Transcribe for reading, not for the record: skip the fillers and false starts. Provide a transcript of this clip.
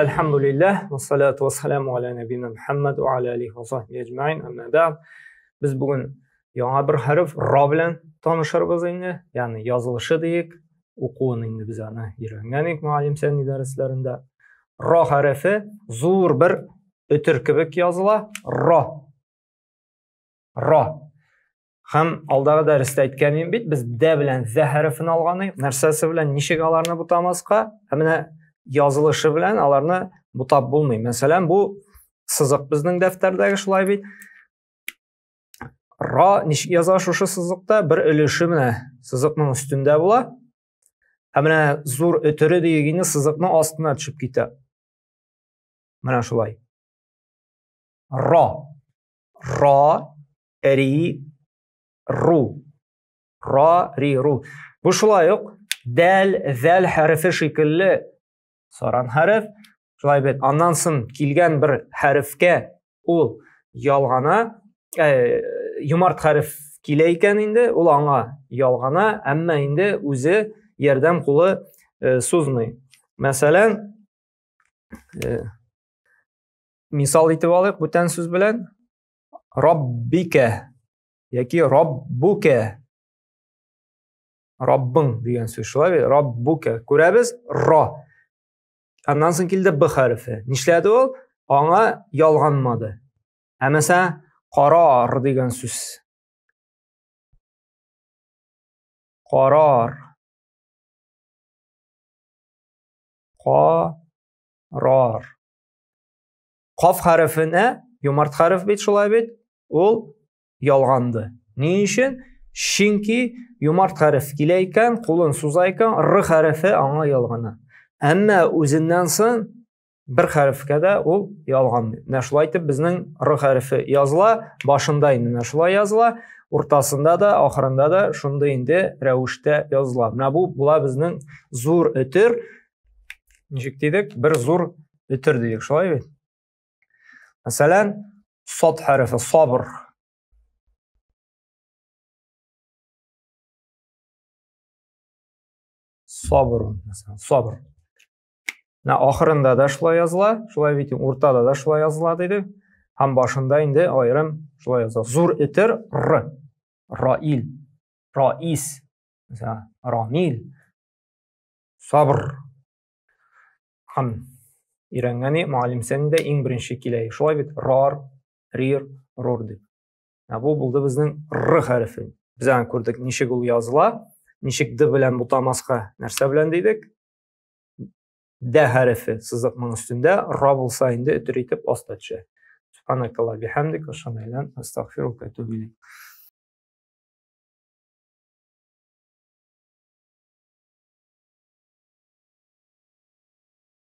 Әлхәмдулилләһ, вассалату вассаламу аля нәбина Мухаммад ва аля алихи ва сахбихи әҗмәин. Әмма бәгъд. Без бүген яңа бер хәреф ра белән танышырбыз инде. Ягъни язылышы диек, укуын инде без аны өйрәнгән идек мөгаллим сәнни дәресләрендә. Ра хәрефе зур бер өтер кебек языла. Ра. Ра. Һәм алдагы дәрестә әйткән идем бит, без дә белән зә хәрефен алган идек. Нәрсәсе белән ничек аларны бутамаска? Ә менә язылышы белән аларны бутап булмый. Мәсәлән, бу сызык безнең дәфтәрдәге шулай бит. Ра ничек яза шушы сызыкта? Бер өлеше менә сызыкның өстендә була. Ә менә зур өтере дигәне сызыкның астына төшеп китә. Менә шулай. Ра. Ра ри, ру. Ра, ри, ру. Бу шулай ук дәл, зәл хәрефе шикелле саран хәреф. Шулай бит. Аннан соң килгән бер хәрефкә ул ялгана, юмарт хәреф килә икән инде, ул аңа ялгана, әмма инде үзе ярдәм кулы сузмый. Мәсәлән, мисал итеп алыйк бүтән сүз белән. Раббикә яки Раббукә. Раббың дигән сүз шулай бит? Раббукә. Күрәбез, ра. Аннан соң килде б хәрефе. Нишләде ул? Аңа ялганмады. Ә мәсәлән, карар дигән сүз. Карар. Карар. Каф хәрефенә юмарт хәреф бит шулай бит, ул ялганды. Ни өчен? Чөнки юмарт хәреф килә икән, кулын суза икән, р хәрефе аңа ялгана. Әмма үзеннән соң бер хәрефкә дә ул ялганмый. Менә шулай итеп безнең р хәрефе языла, башында инде менә шулай языла, уртасында да, ахырында да шундый инде рәвештә языла. Менә бу була безнең зур өтер. Ничек дидек? Бер зур өтер дидек, шулай бит? Мәсәлән, сод хәрефе, сабыр. Сабыр, мәсәлән, сабыр. Менә ахырында да шулай языла, шулай бит, уртада да шулай языла диде. Һәм башында инде аерым шулай языла. Зур өтер р, Раил, Раис, мәсәлән, Рамил, сабыр. Һәм өйрәнгәне мөгаллим дә иң беренче килә. Шулай бит, рар, рир, рур дип. Ә бу булды безнең р хәрефе. Без аны күрдек, ничек ул языла, ничек д белән бутамаска, нәрсә белән дидек? Д хәрефе сызыкның өстендә, ра булса инде өтер итеп аста төшә. Субханакалла бихамдик, астагфирука ва атубу илейк.